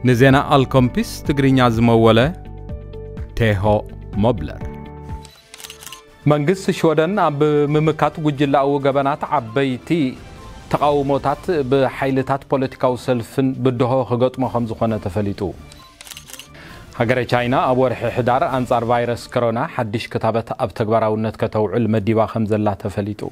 ንዜና ኣልኮምፒስ ትግርኛ ዝመወለ ቴሆ ሞብለር። መንግስቲ ሽወደን ኣብ ምምካት ጉጅላዊ ገበናት ዓበይቲ ተቓውሞታት ብሓይልታት ፖለቲካዊ ሰልፍን ብድሆ ክገጥሞ ከም ዝኾነ ተፈሊጡ። ሃገረ ቻይና ኣብ ወርሒ ሕዳር ኣንጻር ቫይረስ ኮሮና ሓድሽ ክታበት ኣብ ተግባራውነት ከተውዕል መዲባ ከም ዘላ ተፈሊጡ።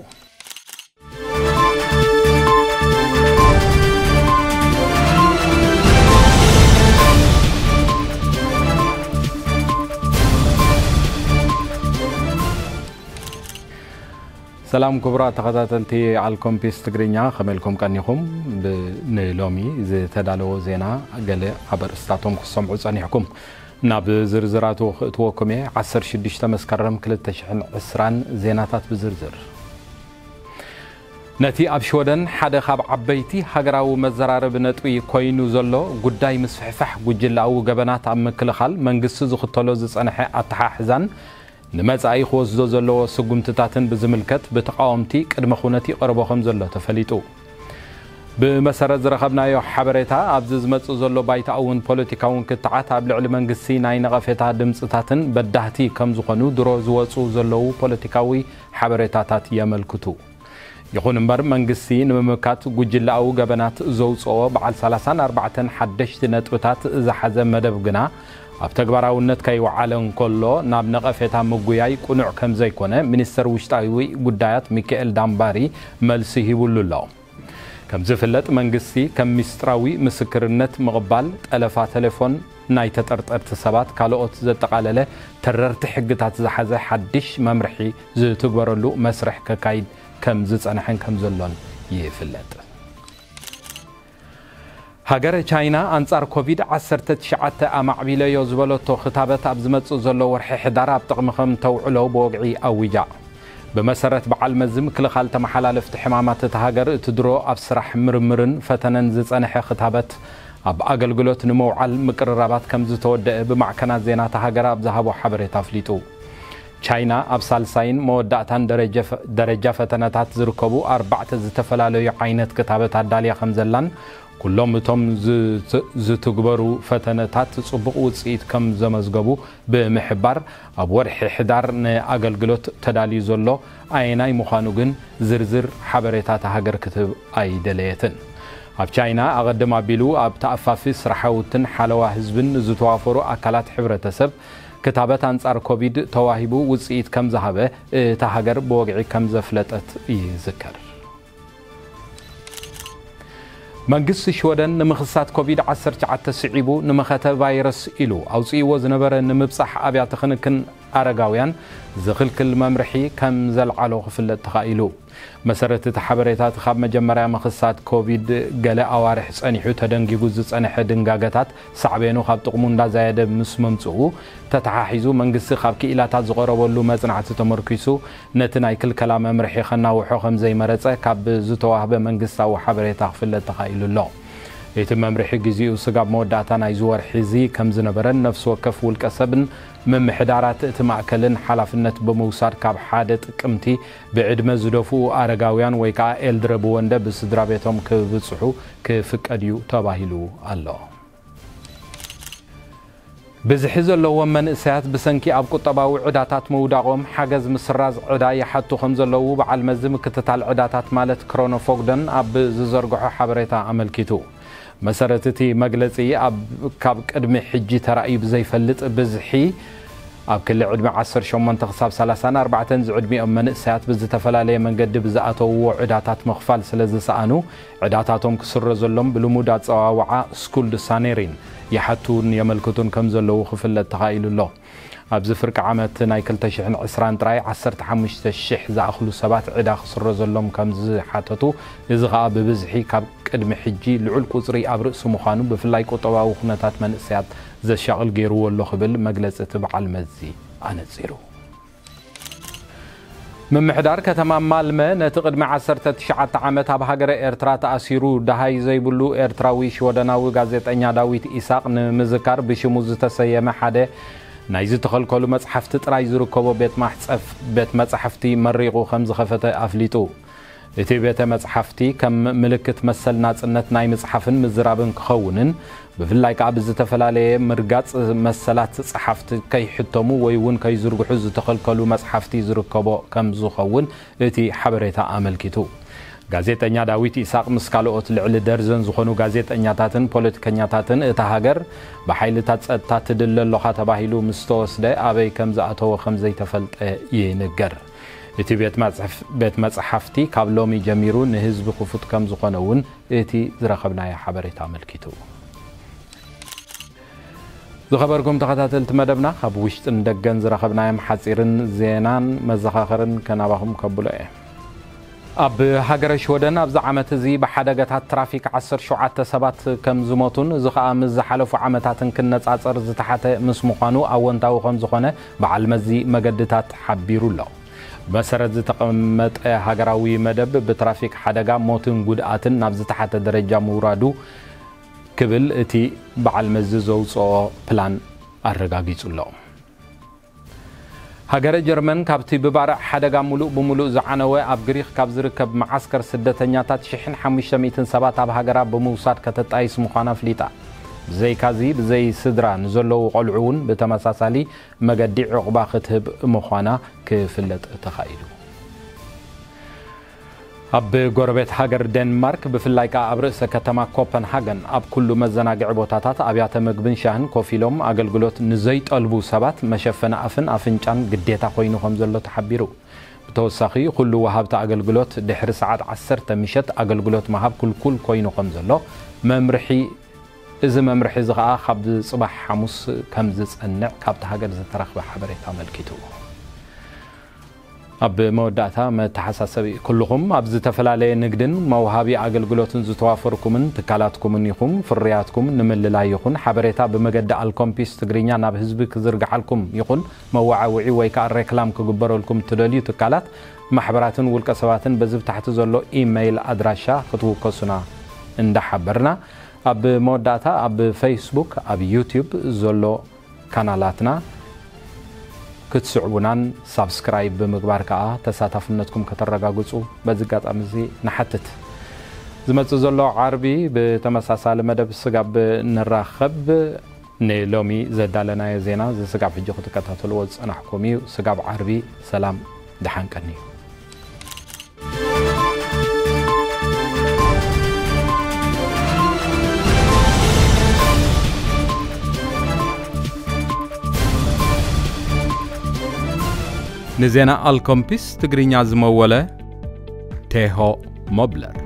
ሰላም ክቡራት ተኸታተልቲ ኣልኮምፒስ ትግርኛ፣ ከመይ ኢልኩም ቀኒኹም? ብ-፣ ንሎሚ ዝተዳለወ ዜና ገለ ኣብ ኣርእስታቶም ክሰምዑ ጸኒሕኩም። ናብ ዝርዝራቱ ክእትወኩም እየ። ዓሰርተ ሽዱሽተ መስከረም ክልተ ሽሕን ዕስራን ዜናታት ብዝርዝር። ነቲ ኣብ ሽወደን ሓደ ካብ ዓበይቲ ሃገራዊ መዘራረቢ ነጥቢ ኮይኑ ዘሎ ጉዳይ ምስፍሕፋሕ ጉጅላዊ ገበናት ኣብ ምክልኻል መንግስቲ ዝኽተሎ ዝጸንሐ ኣተሓሕዛን ንመጻኢ ክወስዶ ዘለዎ ስጉምትታትን ብዝምልከት ብተቓወምቲ ቅድመ ኩነት ይቐርቦ ከም ዘሎ ተፈሊጡ። ብመሰረት ዝረኸብናዮ ሓበሬታ፣ ኣብዚ ዝመጽእ ዘሎ ባይታኣውን ፖለቲካውን ክትዓት ኣብ ልዕሊ መንግስቲ ናይ ነቐፌታ ድምጽታትን በዳህቲ ከም ዝኾኑ ድሮ ዝወጹ ዘለዉ ፖለቲካዊ ሓበሬታታት የመልክቱ። ይኹን እምበር፣ መንግስቲ ንምምካት ጉጅለኣዊ ገበናት ዘውጽኦ በዓል ሰላሳን ኣርባዕተን ሓደሽቲ ነጥብታት ዝሓዘ መደብ ግና ኣብ ተግባራውነት ከይወዓለ እንከሎ፣ ናብ ነቐፌታ ምጉያይ ቅኑዕ ከም ዘይኮነ ሚኒስተር ውሽጣዊ ጉዳያት ሚካኤል ዳምባሪ መልሲ ሂቡሉ ኣሎ። ከም ዝፍለጥ፣ መንግስቲ ከም ሚስጥራዊ ምስክርነት ምቕባል፣ ጠለፋ ቴሌፎን ናይ ተጠርጠርቲ ሰባት፣ ካልኦት ዘጠቓለለ ተረርቲ ሕግታት ዝሓዘ ሓድሽ መምርሒ ዝትግበረሉ መስርሕ ከካይድ ከም ዝጸንሐን ከም ዘሎን ይፍለጥ። ሃገረ ቻይና ኣንጻር ኮቪድ ዓሰርተ ትሽዓተ ኣማዕቢለዮ ዝበለቶ ክታበት ኣብ ዝመጽእ ዘሎ ወርሒ ሕዳር ኣብ ጥቕሚ ከም ተውዕሎ ብወግዒ ኣዊጃ። ብመሰረት በዓል መዚ ምክልኻል ተመሓላለፍቲ ሕማማት እታ ሃገር፣ እቲ ድሮ ኣብ ስራሕ ምርምርን ፈተነን ዝጸንሐ ክታበት ኣብ ኣገልግሎት ንምውዓል ምቅርራባት ከም ዝተወደአ ብማዕከናት ዜና እታ ሃገር ኣብ ዝሃቦ ሓበሬታ ኣፍሊጡ። ቻይና ኣብ ሳልሳይን መወዳእታን ደረጀ-፣ ደረጃ ፈተነታት ዝርከቡ ኣርባዕተ ዝተፈላለዩ ዓይነት ክታበት ኣዳልያ ከም ዘላን፣ ኩሎም እቶም ዝት-፣ ዝትግበሩ ፈተነታት ጽቡቕ ውጽኢት ከም ዘመዝገቡ ብምሕባር፣ ኣብ ወርሒ ሕዳር ንኣገልግሎት ተዳልዩ ዘሎ ኣየናይ ምዃኑ ግን ዝርዝር ሓበሬታ እታ ሃገር ክትህብ ኣይደለየትን። ኣብ ቻይና፣ ኣቐድም ኣቢሉ ኣብ ተኣፋፊ ስራሓውትን ሓለዋ ህዝብን ንዝተዋፈሩ ኣካላት ሕብረተሰብ፣ ክታበት ኣንጻር ኮቪድ ተዋሂቡ ውጽኢት ከም ዝሃበ እታ ሃገር ብወግዒ ከም ዘፍለጠት ይዝከር። መንግስቲ ሽወደን ንምኽሳት ኮቪድ ዓሰርተ ትሽዓተ ስዒቡ ንመኸተ ቫይረስ ኢሉ ኣውጽእዎ ዝነበረ ንምብጻሕ ኣብያተ ክንክን ኣረጋውያን ዝኽልክል መምርሒ ከም ዘልዓሎ ክፍለጥ ተኻኢሉ። መሰረት እቲ ሓበሬታ፣ እቲ ካብ መጀመርያ ምኽሳት ኮቪድ ገለ ኣዋርሕ ጸኒሑ ተደንጊጉ ዝጸንሐ ድንጋገታት ሳዕቤኑ ካብ ጥቕሙ እንዳዛየደ ምስ መምጽኡ ተተሓሒዙ፣ መንግስቲ ካብ ክኢላታት ዝቐረበሉ መጽናዕቲ ተመርኪሱ ነቲ ናይ ክልከላ መምርሒ ከናውሖ ከም ዘይመረጸ ካብ ዝተዋህበ መንግስታዊ ሓበሬታ ክፍለጥ ተኻኢሉ ኣሎ። እቲ መምርሒ ግዜኡ ስጋብ መወዳእታ ናይዚ ወርሒ እዚ ከም ዝነበረን ነፍሲ ወከፍ ውልቀ ሰብን ምምሕዳራት እቲ ማእከልን ሓላፍነት ብምውሳድ ካብ ሓደ ጥቅምቲ ብዕድመ ዝደፍኡ ኣረጋውያን ወይ ከኣ ኤልድረ ብወንደ ብስድራ ቤቶም ክብጽሑ ክፍቀድ እዩ ተባሂሉ ኣሎ። ብዝሒ ዘለዎም መንእሰያት ብሰንኪ ኣብ ቁጠባዊ ዕዳታት ምውዳቖም ሓገዝ ምስራዝ ዕዳ ይሓቱ ከም ዘለዉ በዓል መዚ ምክትታል ዕዳታት ማለት ክሮኖፎግደን ኣብ ዝዘርግሖ ሓበሬታ ኣመልኪቱ። መሰረት እቲ መግለጺ፣ ኣብ፣ ካብ ቅድሚ ሕጂ ተራእዩ ብዘይፈልጥ ብዝሒ ኣብ ክሊ ዕድመ ዓሰርተ ሸሞንተ ክሳብ ሰላሳን ኣርባዕተን ዝዕድሚኦም መንእሰያት ብዝተፈላለየ መንገዲ ብዝኣተውዎ ዕዳታት ምኽፋል ስለ ዝሰኣኑ፣ ዕዳታቶም ክስረዘሎም ብልሙድ ኣጸዋውዓ ስኩልድ ሳኔሪን ይሓቱን የመልክቱን ከም ዘለዉ ክፍለጥ ተኻኢሉ ኣሎ። ኣብዚ ፍርቂ ዓመት ናይ ክልተ ሽሕን ዕስራን ጥራይ ዓሰርተ ሓሙሽተ ሽሕ ዝኣኽሉ ሰባት ዕዳ ክስረዘሎም ከም ዝሓተቱ፣ እዚ ኸኣ ብብዝሒ ካብ ቅድሚ ሕጂ ልዑል ቁጽሪ ኣብ ርእሲ ምዃኑ፣ ብፍላይ ቁጠባዊ ኩነታት መንእሰያት ዘሻቕል ገይርዎ ኣሎ ክብል መግለጺ እቲ በዓል መዚ ኣነጺሩ። ምምሕዳር ከተማ ማልመ ነቲ ቅድሚ ዓሰርተ ትሽዓተ ዓመት ኣብ ሃገረ ኤርትራ ተኣሲሩ ደሃይ ዘይብሉ ኤርትራዊ ሽወደናዊ ጋዜጠኛ ዳዊት ኢሳቕ ንምዝካር ብሽሙ ዝተሰየመ ሓደ ናይ ዝተኸልከሉ መጽሓፍቲ ጥራይ ዝርከቦ ቤት ማሕጸፍ፣ ቤት መጻሕፍቲ መሪቑ ከም ዝኸፈተ ኣፍሊጡ። እቲ ቤተ መጽሓፍቲ ከም ምልክት መሰል ናጽነት ናይ ምጽሓፍን ምዝራብን ክኸውንን ብፍላይ ከኣ ብዝተፈላለየ ምርጋጽ መሰላት ጸሓፍቲ ከይሕተሙ ወይ እውን ከይዝርግሑ ዝተኸልከሉ መጽሓፍቲ ዝርከቦ ከም ዝኸውን እቲ ሓበሬታ ኣመልኪቱ። ጋዜጠኛ ዳዊት ኢሳቕ ምስ ካልኦት ልዕሊ ደርዘን ዝኾኑ ጋዜጠኛታትን ፖለቲከኛታትን እታ ሃገር ብሓይልታት ጸጥታ ትድለ ኣለኻ ተባሂሉ ምስ ተወስደ ኣበይ ከም ዝኣተወ ከም ዘይተፈልጠ ይንገር። እቲ ቤት መጽሕፍ-፣ ቤት መጽሓፍቲ ካብ ሎሚ ጀሚሩ ንህዝቢ ክፉት ከም ዝኾነ እውን እቲ ዝረኸብናዮ ሓበሬታ ኣመልኪቱ። ዝኸበርኩም ተኸታተልቲ መደብና፣ ካብ ውሽጥን ደገን ዝረኸብናዮም ሓጺርን ዜናን መዘኻኸርን ከናባኹም ከብሎ እየ። ኣብ ሃገረ ሽወደን ኣብዚ ዓመት እዚ ብሓደጋታት ትራፊክ ዓሰርተ ሸውዓተ ሰባት ከም ዝሞቱን እዚ ኸኣ ምስ ዝሓለፉ ዓመታትን ክነጻጸር ዝተሓተ ምስ ምዃኑ ኣወንታዊ ከም ዝኾነ በዓል መዚ መገድታት ሓቢሩ ኣሎ። ብመሰረት ዝተቐመጠ ሃገራዊ መደብ ብትራፊክ ሓደጋ ሞትን ጉድኣትን ናብ ዝተሓተ ደረጃ ምውራዱ ክብል እቲ በዓል መዚ ዘውፅኦ ፕላን ኣረጋጊጹ ኣሎ። ሃገረ ጀርመን ካብቲ ብባርዕ ሓደጋ ሙሉእ ብሙሉእ ዝዓነወ ኣብ ግሪክ ካብ ዝርከብ መዓስከር ስደተኛታት ሽሕን ሓሙሽተ ሚእትን ሰባት ኣብ ሃገራ ብምውሳድ ከተጣይስ ምዃና ኣፍሊጣ። ብዘይካዚ ብዘይ ስድራ ንዘለዉ ቆልዑ እውን ብተመሳሳሊ መገዲ ዕቑባ ክትህብ ምዃና ክፍለጥ ተኻኢሉ። ኣብ ጎረቤት ሃገር ዴንማርክ ብፍላይ ከኣ ኣብ ርእሰ ከተማ ኮፐንሃገን ኣብ ኩሉ መዘናግዒ ቦታታት ኣብያተ ምግብን ሻህን ኮፍ ኢሎም ኣገልግሎት ንዘይጠልቡ ሰባት መሸፈኒ ኣፍን ኣፍንጫን ግዴታ ኮይኑ ከም ዘሎ ተሓቢሩ። ብተወሳኺ ኩሉ ወሃብቲ ኣገልግሎት ድሕሪ ሰዓት ዓሰርተ ምሸት ኣገልግሎት ምሃብ ክልኩል ኮይኑ ከም ዘሎ መምርሒ እዚ መምርሒ እዚ ኸኣ ካብ ጽባሕ ሓሙስ ከም ዝጸንዕ ካብቲ ሃገር ዝተረኽበ ሓበሬታ ኣመልኪቱ። ኣብ መወዳእታ መተሓሳሰቢ፣ ኩልኹም ኣብ ዝተፈላለየ ንግድን መውሃቢ ኣገልግሎትን ዝተዋፈርኩምን ትካላትኩምን ኢኹም፣ ፍርያትኩም ንምልላይ ይኹን ሓበሬታ ብመገዲ ኣልኮምፒስ ትግርኛ ናብ ህዝቢ ክዝርግሓልኩም ይኹን መወዓውዒ ወይ ከኣ ሬክላም ክግበረልኩም ትደልዩ ትካላት፣ ማሕበራትን ውልቀ ሰባትን በዚ ብታሕቲ ዘሎ ኢመይል ኣድራሻ ክትውከሱና እንዳሓበርና፣ ኣብ መወዳእታ ኣብ ፌስቡክ፣ ኣብ ዩትዩብ ዘሎ ካናላትና ክትስዕቡናን ሳብስክራይብ ብምግባር ከኣ ተሳታፍነትኩም ከተረጋግጹ በዚ ኣጋጣሚ እዚ ንሓትት። ዝመጽእ ዘሎ ዓርቢ ብተመሳሳሊ መደብ ስጋብ ንራኸብ፣ ንሎሚ ዘዳለናዮ ዜና እዚ ስጋብ ሕጂ ክትከታተልዎ ዝጸናሕኩም እዩ። ስጋብ ዓርቢ ሰላም፣ ደሓን ቀንዩ። ንዜና ኣልኮምፒስ ትግርኛ ዝመወለ ቴሆ ሞብለር።